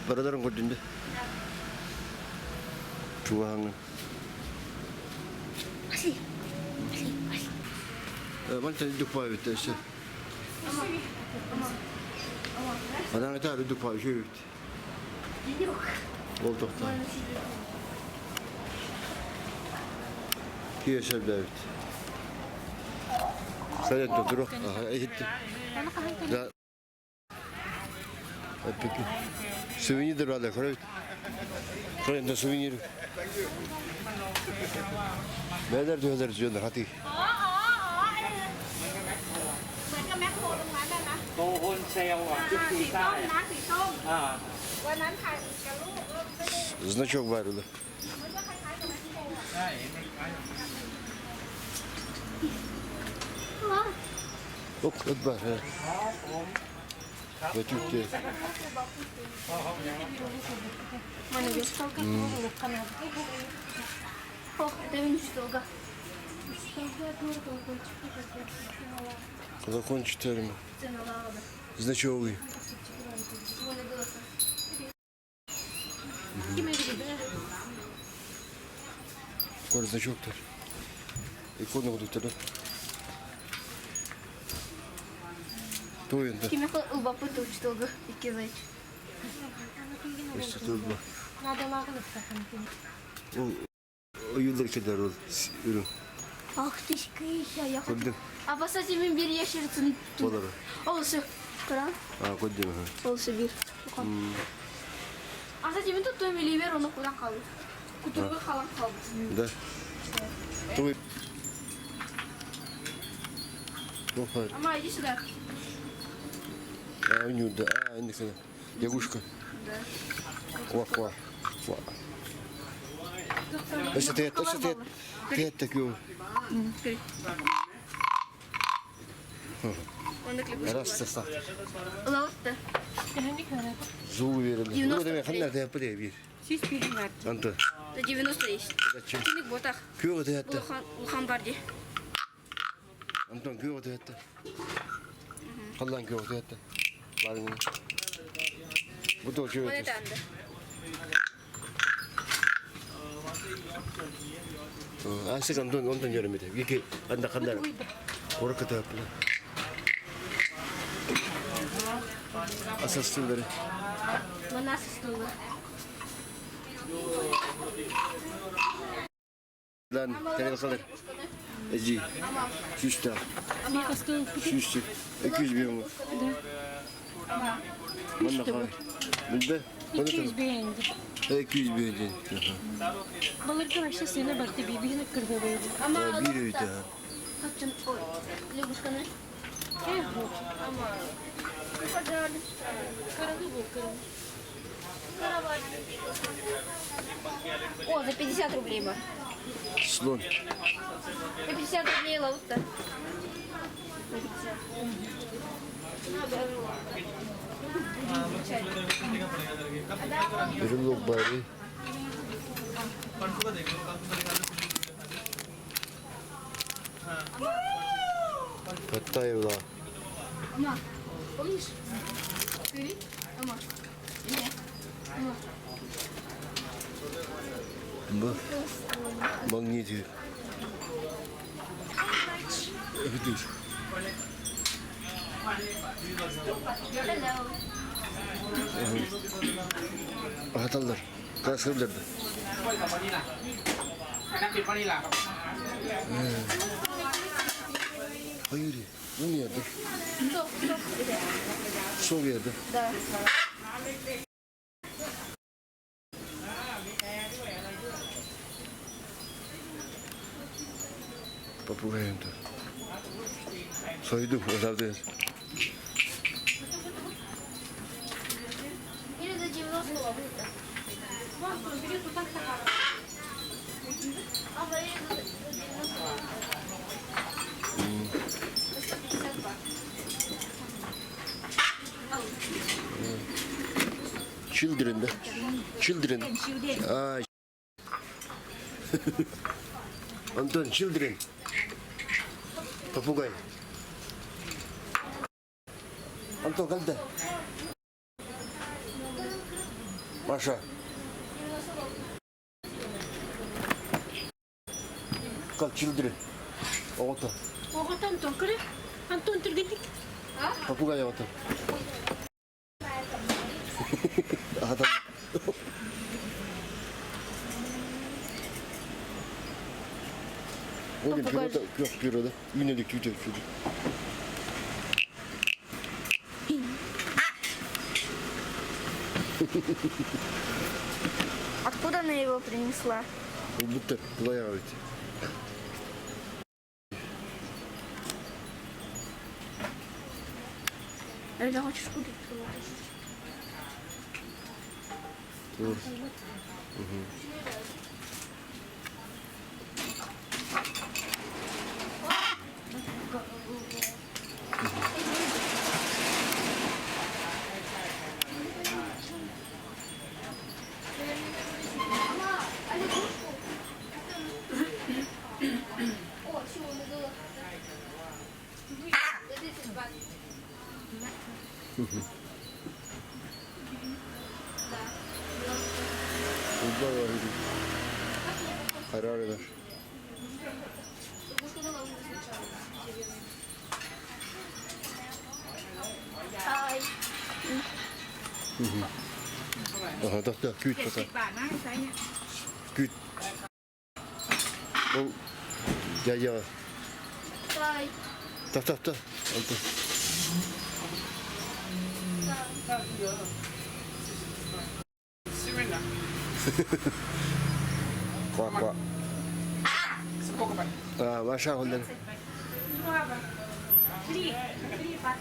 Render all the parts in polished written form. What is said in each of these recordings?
Барыларын көрдүн да. Чугаһаҥҥын. Мантан үрдүк баайбыт өссө. Анаҥыта үрдүк баай үчүгэй эбит. Ол тохтоо. Киэсэ элбээбит. Сайын турух. Иһиттим. Да. Оппики. Сувенир баалар көрөбүт. Көрөн да сувенир. Бээлэр түһэлэр дьон хатыы. Значок бар ылы. Ок, ыт бар. Бөтүүкте. Колокольчиктарым. Значок. Көр значоктар. Икона кудуктар. Туйунда. Кимиэхэ ылбаппыт учтуга икки зайч. Өссө тылба. Ол ойуулар кедер ол үрүҥ. Ах ты ж я Көрдүм. А посади мен бир ящерицын. Болары. Ол все. Көрөн. А, көрдүм. Ол все бир. А кстати, мен тут милибер оны кудан қалды. Кутурга қалан қалды. Да. Туй. Опа. Ама, иди сюда. А, у него, да. А, не знаю. Лягушка. Да. Ква, ква. Ква. Өссө тыат, өссө тыат. Тыат такой. Раз састах. Лаутта. Зуу берилdi. Bu demek ханнар тыат бу бир. Сүүс биир Анты. 90 есть. Зачем? Киник ботах. Күө тыатта. Улахан улахан бар ди. Антон күө тыатта. Халлан күө тыатта. Барың. Бу то Он күө. это анда. Асык Антон онтон жөрөмөтө. Iki анда кандар. Орка тыаппы. Асастылары. Мана сыстылы. Lan тарелкалар. Эжи. Сүүстэ. Сүүстэ. 200 bin mi? Манна хай. Билбе. 200 бейинди. 200 bin. Балырга вообще сені барты бибигini кырды бейди. Ама Bir öйдө. Хачын ой. Лягушканы. Ама. Каралы был каралы. О, за 50 рублей бы. Слон. За 50 рублей лаутта. За 50. Брелок бары. Паттаевла. Ама, помнишь? Ты? Ама. Нет. Ама. Бу. Магнит. Öpüdür. Hello. Аталлар. Краскаларды. Hayır. Bu ne yerdir? Стоп, стоп. Sol yerde. Да. Попугай да. Сойду, озавды. Или за 90 лаутта. Ама, или за 90 лаутта. 152. Children да. Children. А, Антон, children. Попугай. Антон, когда? Маша. Как children. Оҕото. Оҕото Антон көрө. Антон түргэнник. Попугай оҕото. Аһатан. Oğlum Попугай. piroda, yok piroda. Yine de küçük çocuk. Откуда она его принесла? Будто плавает. Или хочешь купить? Bunlar var. Karar ver. Ай. Aha, да, да, күйт пока. บาทนะไซส์เนี่ย Күйт. Ол, я, я. Ай. Так, так, так. Антон. ซิเว่นนะ Ква, ква. สโคกไป А, Маша, он Три. Три бат.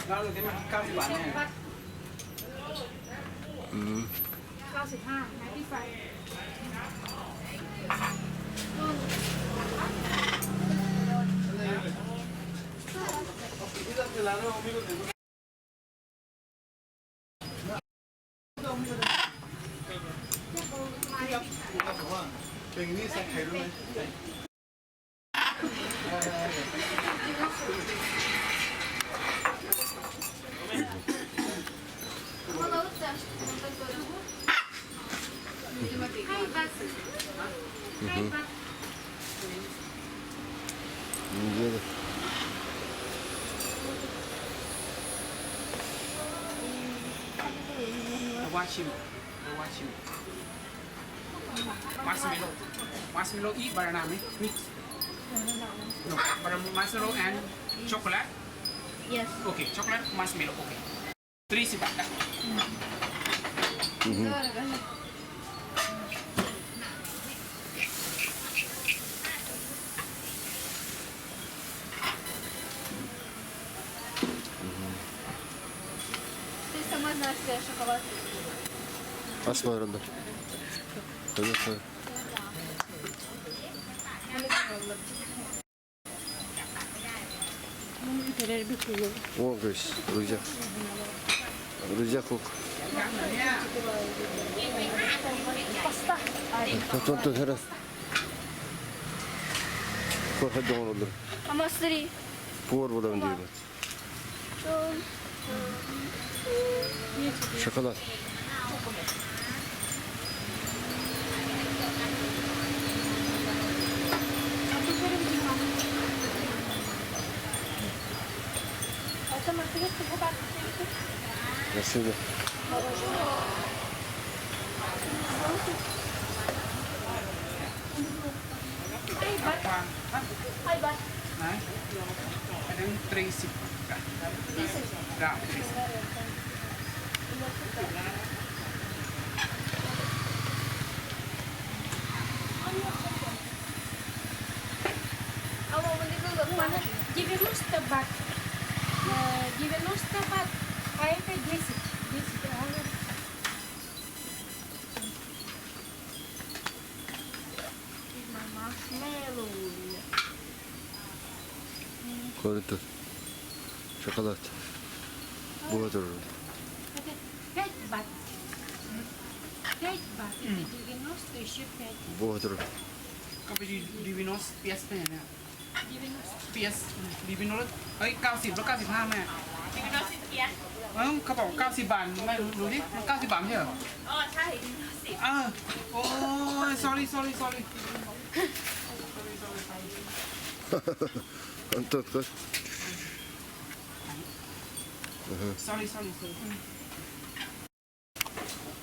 แล้วเราได้มา90บาทเนี่ย Бат. 95 95 ให้บาทให้บาท Неделя. ว่าชิมว่าชิมมาร์ชเมลโล่มาร์ชเมลโล่อี banana ไหม mix no banana marshmallow and chocolate. Yes. โอเคช็อกโกแลตมาร์ชเมลโล่โอเค30บาทนะ Дорого. Ты сама знаешь, что я шоколад люблю. Асма аранда. Конечно. О, guys, друзья. Друзья, кок. Антон, тут раз. Korka doğan olur. Мама, смотри. Повар буламын diyor. Шоколад. Спасибо. วาง Ай, бат. ไหนอันนั้น30บาทได้30 А мама, не было. 90 бат. 90 бат, а это 10. 10. А, Көрүntү. Шоколад. Була турur. Это 5 бат. 5 бат. Это 90, еще 5. Була турur. ก็ไปดีวิโนสเปียสไปไหนเนี่ย 90. เปียสดีวิโนสเฮ้ย90แล้ว95แม่ เออเขาบอก90 บาทไม่รู้ดูดิมัน 90 บาทไม่ใช่เหรออ๋อใช่90เออโอ้ย sorry sorry sorry. Антон, көр. Sorry, sorry, sorry.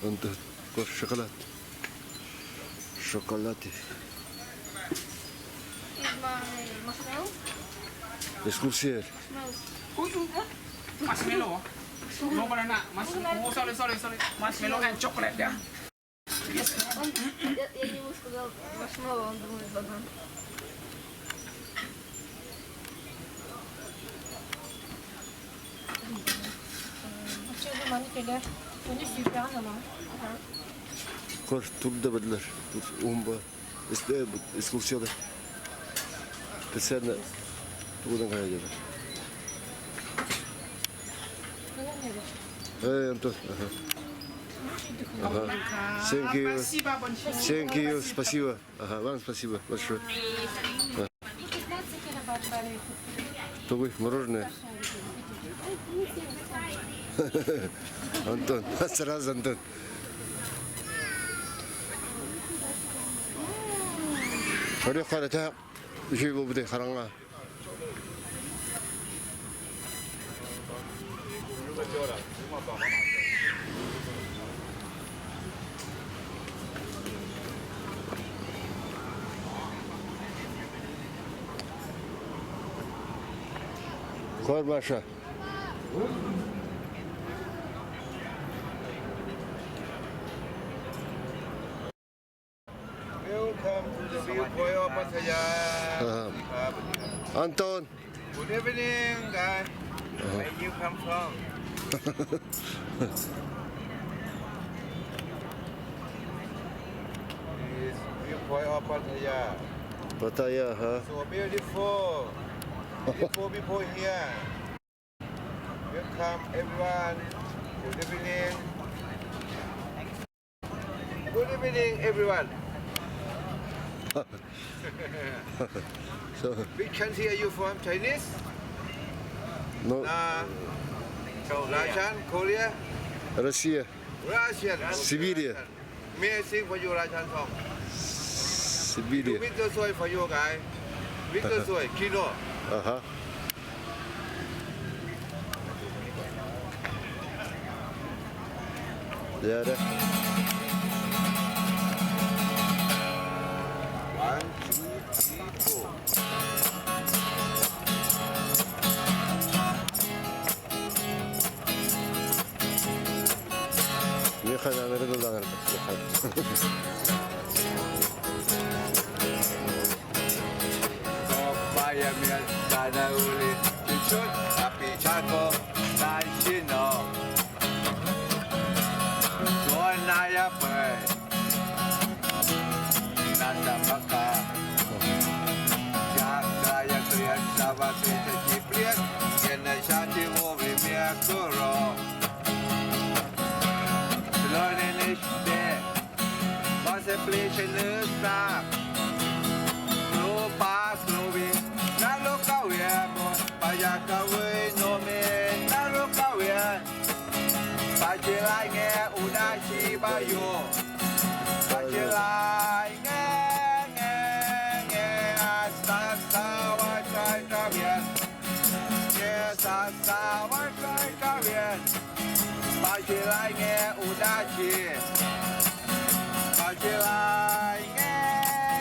Антон, көр, шоколад. Шоколад. Marshmallow? Экскурсия. อุ้ยอุ้ย marshmallow no banana marshmallow. Sorry, sorry, sorry. Marshmallow and chocolate, yeah. Я ему сказал маршмеллоу, он думает банан. Көр, тур да бардылар. Тур, умба. Экскурсияда. Специально тугудан кайдылар. Эй, Антон. Ага. Ага. Thank you. Спасибо большое. Thank you. Спасибо. Ага, вам спасибо большое. Тугуй, мороженое. Антон, сразу Антон. Көрүөх харата үчүгэй буолбут хараҥа. Көр, Маша. Welcome to the viewpoint of Pattaya. ครับ Антон. Good evening, guys. Where you come from? This viewpoint of Pattaya. Паттайя, ага. So beautiful. Beautiful people here. Welcome everyone. Good evening. Good evening, everyone. So, Which country are you from? Chinese? Ну, Russian? Korea? Россия. Russian. Сибирия. May I sing for you Russian song? Сибири. Winter soy for you guys. Winter soy, Kino. Ага. Дьэ. One, two, three, four. Миэхэ аныгы ылланар. Миэхэ. 巴起来，耶，乌达起，巴起来，耶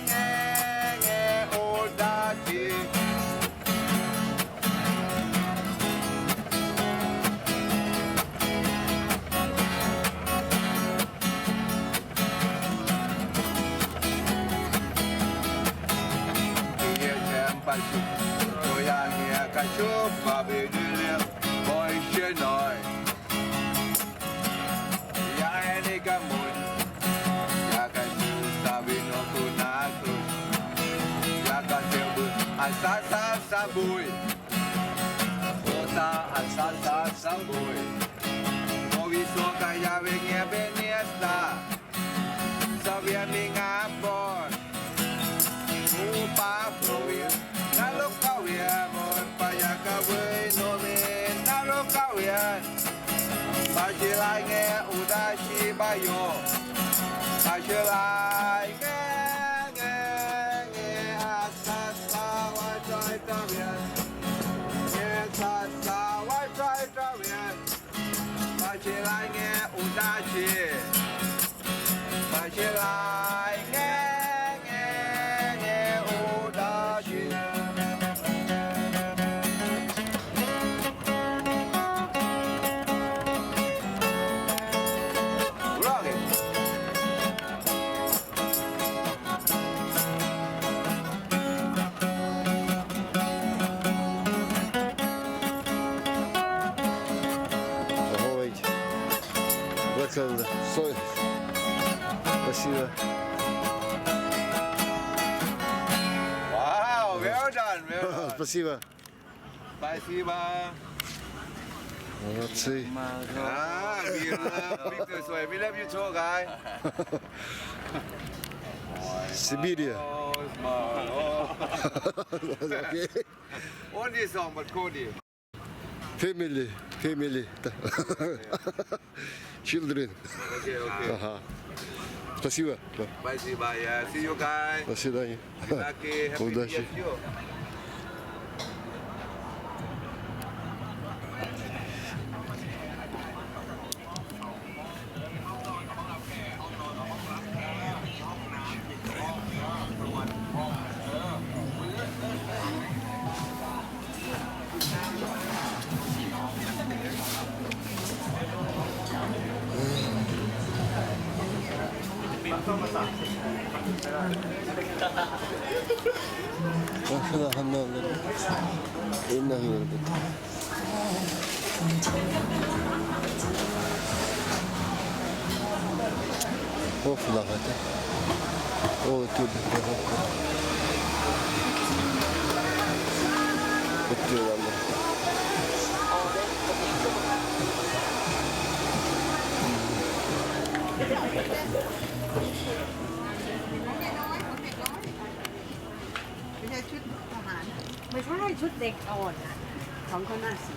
耶耶，乌达起。夜前半宿，多呀夜看书，巴比的了，我学来。呀那个门，呀个是萨比诺库纳克，呀个就不啊萨萨萨布，我萨啊萨萨萨布，我为说个呀为涅贝涅萨，萨比米阿波。巴罗维，那罗高维，莫巴亚高维，诺米那罗高来个乌达西巴哟，马起来个个个阿萨萨我在这边，个萨萨我在这边，马起来个乌达西，马起来个个个乌达西。Rock it. Ой. Братан, стой. Спасибо. Wow, well done, well done. Спасибо. Спасибо. Молодцы. Ah, we love Victor Soy. We love you too, guy. Сибирия. Oh, small. Oh. Окей. Only song, but Cody. Family. Family. Children. Okay, okay. Ага. Спасибо. Да. Спасибо, yeah. See you guys. До свидания. Lucky, happy Удачи. to see you. ไม่ใช่ชุดเด็กอ่อนอะของคนน่าสี